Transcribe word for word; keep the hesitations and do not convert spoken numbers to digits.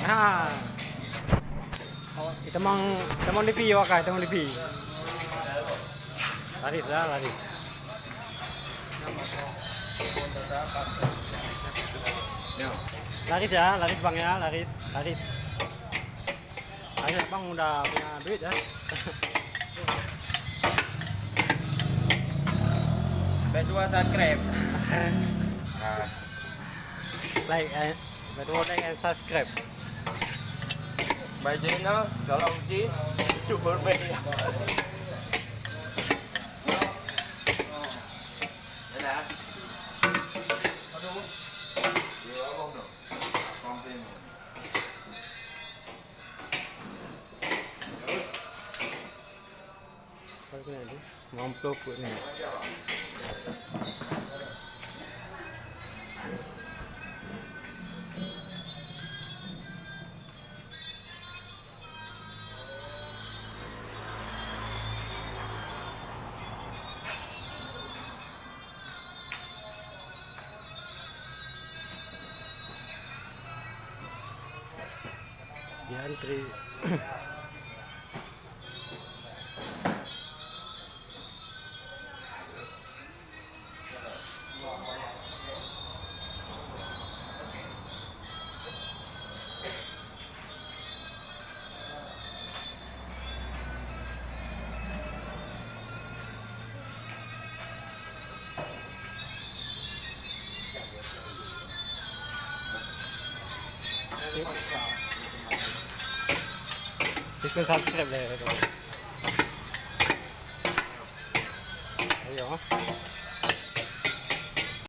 Ha. Oh, itamong, itamong lipi, waka, itamong lipi. Laris lah, laris. Laris ya, laris bang ya, laris, laris. Laris bang udah punya duit ya. Bèk lupa subscribe. Nah. Like, eh, bèk lupa like and subscribe. My channel, Salam Uci, YouTuber Media. Dadah. Aduh. Ya, abang tu. Samping tu. Mamploh peuet ni. Di antri. Tekan subscribe lah. Ayo.